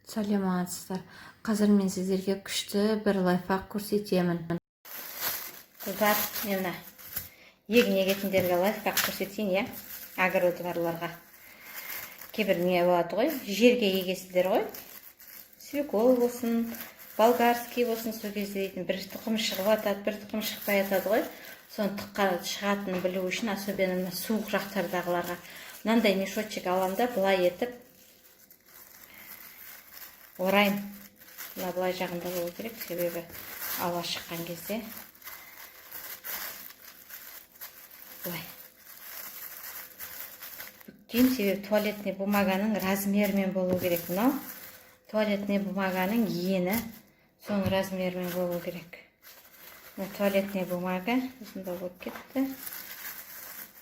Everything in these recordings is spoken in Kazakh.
Сәлеметсіздер! Қазір мен сіздерге күшті бір лайфхак көрсетемін. Қыздар, мен мына егін егетіндерге лайфхак көрсетейін, иә, огороды барларға. Кейбір не болады ғой, жерге егесіздер ғой, свекла болсын, болгарский болсын, сол кезде дейтін бір тұқым шығып жатады, бір тұқым шықпай жатады ғой. Соны тұққа шығатынын білу үшін, особенно мына суық жақтардағыларға, мынандай мешочек аламын да, былай етіп ораймын. Мына былай жағында болу керек, себебі ауа шыққан кезде былай бүктеймін, себебі туалетный бумаганың размерімен болу керек. Мынау туалетный бумаганың ені, соның размерімен болу керек. Мына туалетный бумага ұзындау болып кетті,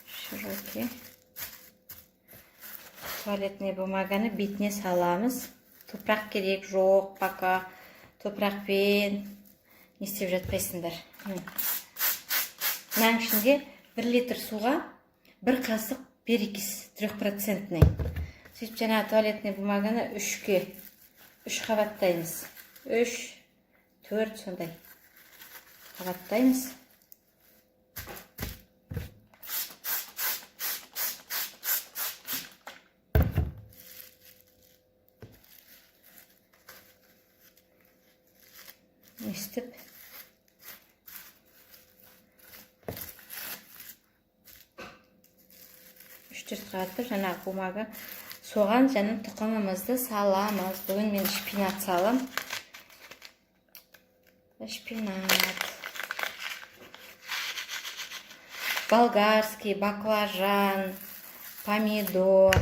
широкий. Туалетный бумаганы бетіне саламыз. Топырақ керек жоқ пока, топырақпен не істеп жатпайсыңдар. Мынаның ішінде 1 литр суға 1 қасық перекись трехпроцентный. Сөйтіп, жаңағы туалетный бумаганы үшке үш қабаттаймыз, үш, төрт, сондай қабаттаймыз. Өйстіп үш, төрт қабаттап жаңағы бумага, соған және тұқымымызды саламыз. Бүгін мен шпинат салам. Шпинат, болгарский, баклажан, помидор,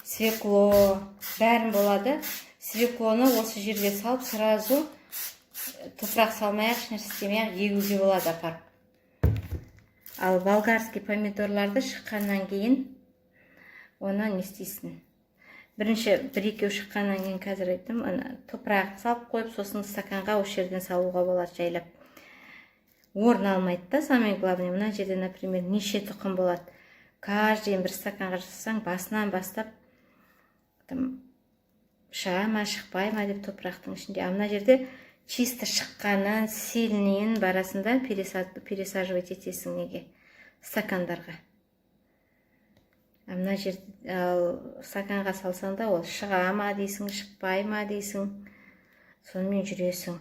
свекло, бәрін болады. Свеклоны осы жерге салып, сразу топырақ салмай ақ, ешнәрсе істемей ақ егуге болады апарып. Ал болгарский помидорларды шыққаннан кейін оны не істейсің? Бірінші бір екеу шыққаннан кейін, қазір айттым, ана топырақ салып қойып, сосын стаканға осы жерден салуға болады жайлап. Орын алмайды да. Самое главное, мына жерде, например, неше тұқым болады, каждый бір стаканға жасасаң, басынан бастап там шыға ма, шықпай ма деп топырақтың ішінде. А мына жерде чисто шыққанын, сильныйын барасың да, пересаживать етесің неге, стакандарға. А мына жер, ал стаканға салсаң да, ол шыға ма дейсің, шықпай ма дейсің, сонымен жүресің.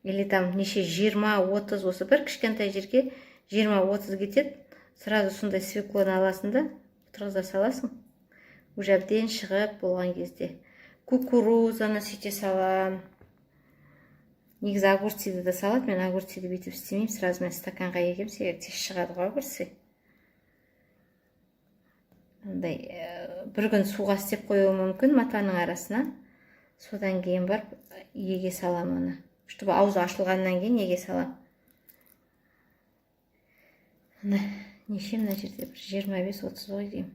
Или там неше, 20, 30, осы бір кішкентай жерге 20, 30 кетеді. Сразу сондай свеклоны аласың да, отырғыза саласың уже әбден шығып болған кезде. Кукурузаны сөйте саламын. Негізі огурцыды да салады, мен огурцыды бүйтіп істемеймін, сразу мен стаканға егемін, себебі тез шығады ғой огурцы. Андай бір күн суға істеп қоюы мүмкін матаның арасына, содан кейін барып еге саламын оны, чтобы аузы ашылғаннан кейін еге саламын. Мына неше, мына жерде бір 25, 30 ғой деймін.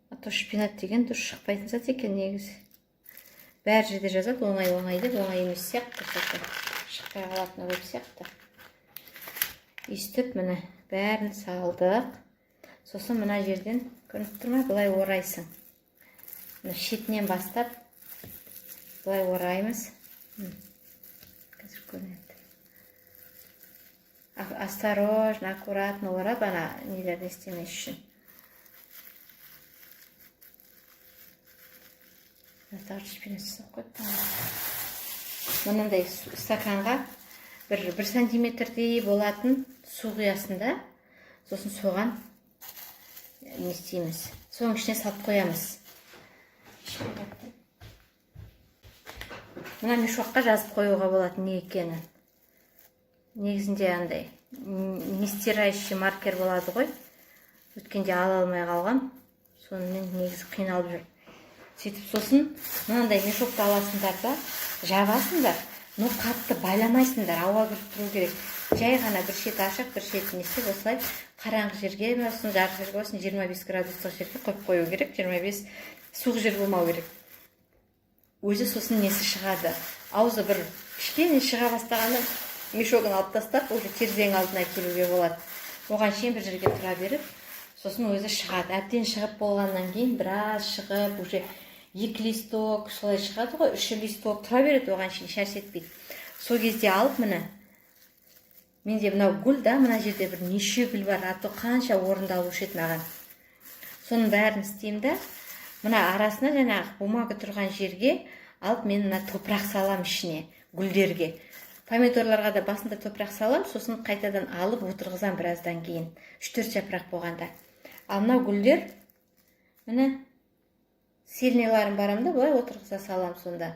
А то шпинат деген дұрыс шықпайтын зат екен негізі. Бәр жерде жазады оңай, оңай деп, оңай емес сияқты, зато шықпай қалатыны көп сияқты. Өйстіп, міне, бәрін салдық. Сосын мына жерден, көрініп тұр ма, былай орайсың. Мына шетінен бастап былай ораймыз. Қазір көрінеді. Осторожно, аккуратно орап, ана нелерді істемес үшін. Тағы шпинат салып қойыппын. Мынандай стаканға бір сантиметрдей болатын су құясың да, сосын соған не істейміз, соның ішіне салып қоямыз. Мына мешокқа жазып қоюға болады не екенін. Негізінде андай не стирающий маркер болады ғой, өткенде ала алмай қалғам, сонымен негізі қиналып жүр. Сөйтіп, сосын мынандай мешокты аласыңдар да, жабасыңдар, но қатты байламайсыңдар, ауа кіріп тұру керек. Жай ғана бір шеті ашық, бір шетін не істеп, осылай қараңғы жерге болсын, жарық жерге болсын, 25 градустық жерге қойып қою керек. 25, суық жер болмау керек өзі. Сосын несі шығады, аузы бір кішкене шыға бастағанда, мешогын алып тастап, уже терезенің алдына келуге болады. Оған шейін бір жерге тұра беріп, Сосын өзі шығады. Әбден шығып болғаннан кейін, біраз шығып, уже екі листок солай шығады ғой, үш листок тұра береді, оған шейін ешнәрсе етпейді. Сол кезде алып, міне, менде мынау гүл да, мына жерде бір неше гүл бар, а то қанша орынды алушы еді маған. Соның бәрін істеймін да, мына арасына, жаңағы бумага тұрған жерге алып, мен мына топырақ саламын ішіне, гүлдерге. Помидорларға да басында топырақ саламын, сосын қайтадан алып отырғызамын біраздан кейін, үш төрт жапырақ болғанда. Ал мынау гүлдер, міне, сильныйларын барамын да, былай отырғыза саламын. Сонда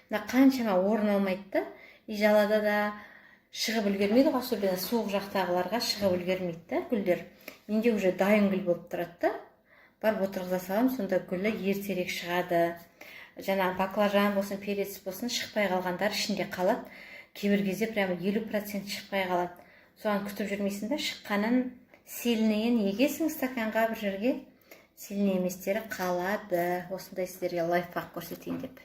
мына қаншама орын алмайды да, и жалада да шығып үлгермейді ғой, особенно суық жақтағыларға шығып үлгермейді да гүлдер. Менде уже дайын гүл болып тұрады да, барып отырғыза саламын. Сонда гүлі ертерек шығады. Жаңағы баклажан болсын, перец болсын, шықпай қалғандар ішінде қалады. Кейбір кезде прямо 50% шықпай қалады. Соған күтіп жүрмейсің да, шыққанын, сильныйын егесің стаканға бір жерге, сильный еместері қалады. Осындай сіздерге лайфхак көрсетейін деп.